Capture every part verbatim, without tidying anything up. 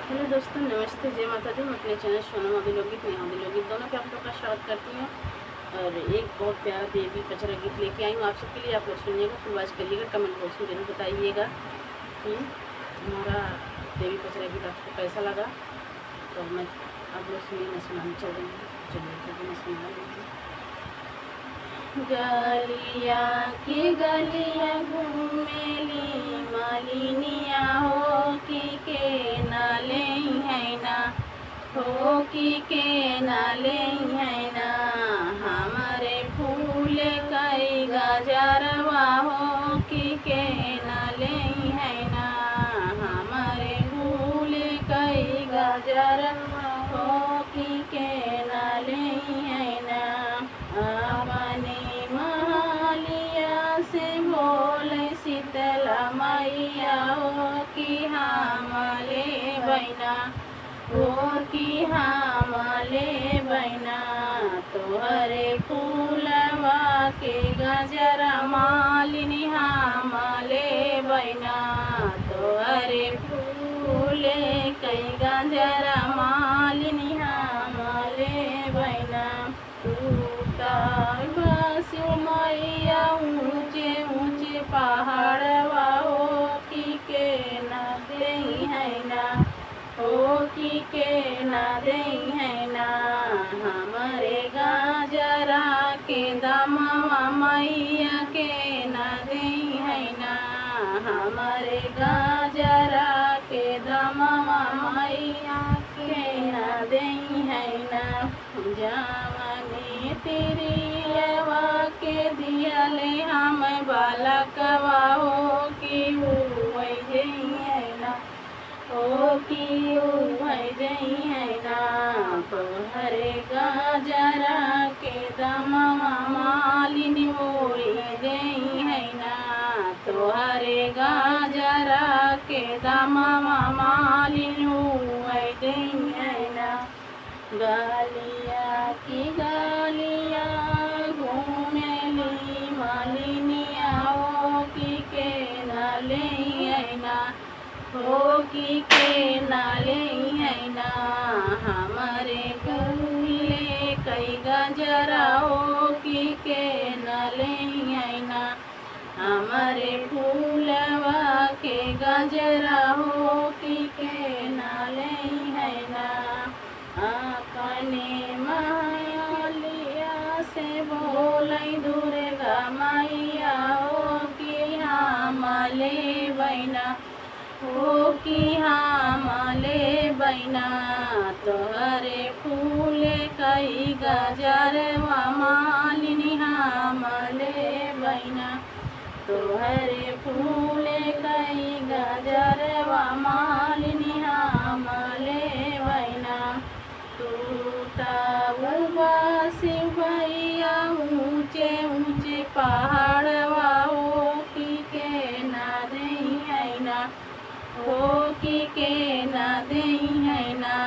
हेलो दोस्तों, नमस्ते, जय माता दी। मैं अपने चैनल सोनम अवधी लोकगीत, नेहा अवधी लोकगीत दोनों पे आप लोग का स्वागत करती हूँ। और एक बहुत प्यारा देवी पचरा गीत लेके आई हूँ आप सबके लिए, आप लोग सुनिएगा, फुल वॉइस करिएगा, कमेंट बॉक्स में जरूर बताइएगा कि हमारा देवी पचरा गीत आपको कैसा लगा। तो मैं आप लोग सुनिए, मैं सुनाने चल रही हूँ। चलिए, तो मैं सुना रही हूँ। गलिया के गलिया घूमेली मालिनिया हो, कि के ना लेइहैं ना, हो कि के ना लेइहैं ना, हमरे फूल कई गजरवा हो, कि के ना लेइहैं ना, हमरे फूल कई गजरवा हो, कि के ना लेइहैं ना। अपने महलिया से बोले शीतला मैया हो, कि हम लेबैं ना, हो कि हम लेबैं ना, तोहरे फूलवा के गजरा मालिनी हम लेबैं ना, तोहरे फूल कई गजरा मालिनी हम लेबैं ना। टूटा बा शिव मैया ऊँचे ऊँचे पहाड़वा हो, कि के ना देइहैं ना, हो कि के ना देइहैं ना, हमरे गजरा के दमवा मैया के ना देइहैं ना, हमरे गजरा के दमवा मैया के ना देइहैं ना। जवने तिरियवा के दिहले हम बालकवा हो, कि उहै देइहैं ना, हो कि उहै देइहैं ना, तोहरे गजरा के दमवा मालिनी उहै देइहैं ना, तोहरे गजरा के दमवा मालिनी उहै देइहैं ना। गलिया की गलिया घूमेली मालिनिया हो, कि के ना लेइहैं ना, हो कि के ना लेइहैं ना, हमरे फूल कई गजरा हो, कि के ना लेइहैं ना, हमरे फूलवा के गजरा हो, कि के ना लेइहैं ना। अपने महलिया से बोलै दुर्गा मैया हो, कि हम लेबैं ना, हो कि हम लेबैं ना, तोहरे फूल कई गजरवा मालिनी हम लेबैं ना, तोहरे फूल कई गजरवा मालिनी हम लेबैं ना। टूटा बा शिव भैया ऊँचे ऊँचे पहाड़वा हो, कि के ना देइहैं ना, हो कि के ना देइहैं ना,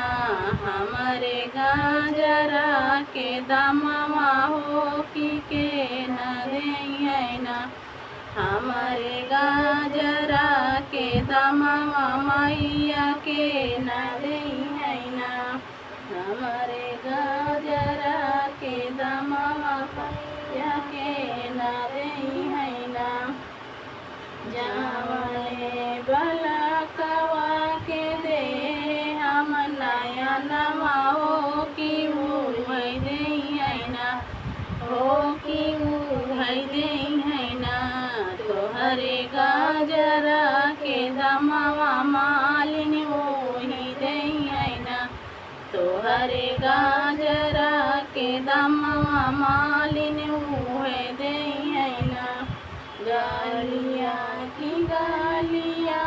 हमरे गजरा के दमवा हो, कि के ना देइहैं ना, हमरे गजरा के दमवा मैया के ना देइहैं ना, हमरे गजरा के दमवा मैया के ना देइहैं ना। जवने बालकवा के देहे हम नयनवा हो, कि उहै देइहैं ना, हो कि उहै देइहैं ना, तोहरे गजरा के दमवा मालिनी उहै देइहैं ना, तोहरे गजरा के दमवा मालिनी उहै देइहैं ना। गलिया की गलिया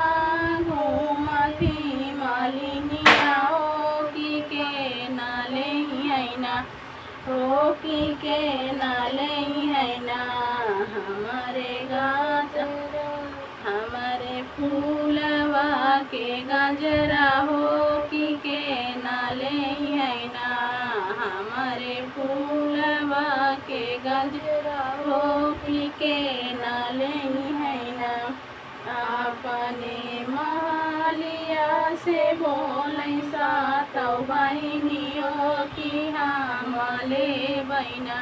घूमती मालिनिया हो, कि के ना लेइहैं ना, हो कि के ना लेइहैं ना, हमरे गजरा, हमरे फूलवा के गजरा हो, कि के ना लेइहैं ना, हमरे फूलवा के गजरा हो, कि के ना लेइहैं ना। अपने महलिया से बोलै सातौ बहिनी हो कि हम लेबैना,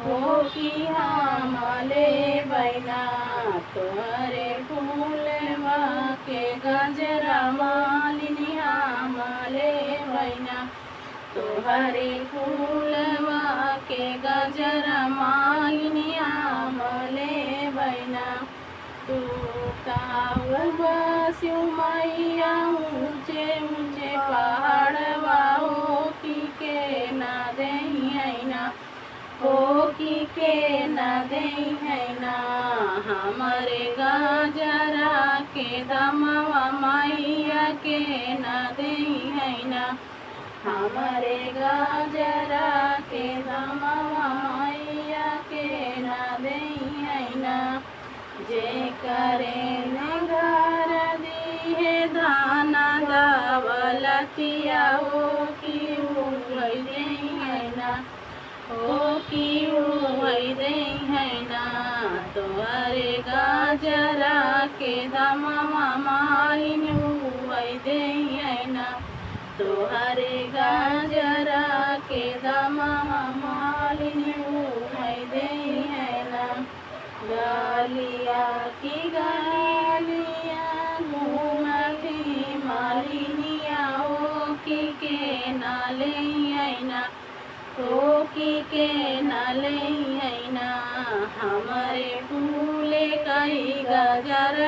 हो कि हम लेबैना। तोहरे फूलवा के गजरा मालिनी हम लेबैना, तोहरे फूलवा के गजरा मालिनी हम लेबैना। तू ताऊ बस्यू मैया ऊँचे ऊँचे पहाड़वा हो कि के ना देइहैना, हो कि के ना देइहैना। हमरे गजरा के दमवा मैया के ना देइहैना, हमरे गजरा के दमवा मैया के ना देइहैना। जेकरे न घर दीहे धन दौलतिया हो कि उहै देइहैना, हो कि उहै देइहैना। तोहरे गजरा के दमवा मालिन उहै देइहैना, तोहरे गजरा के दमवा मालिन उहै देइहैना। गलिया की गलिया घूमती मालिनिया हो कि के ना लेइहैना, हो कि के ना लेइहैना। हमरे फूले कई गजर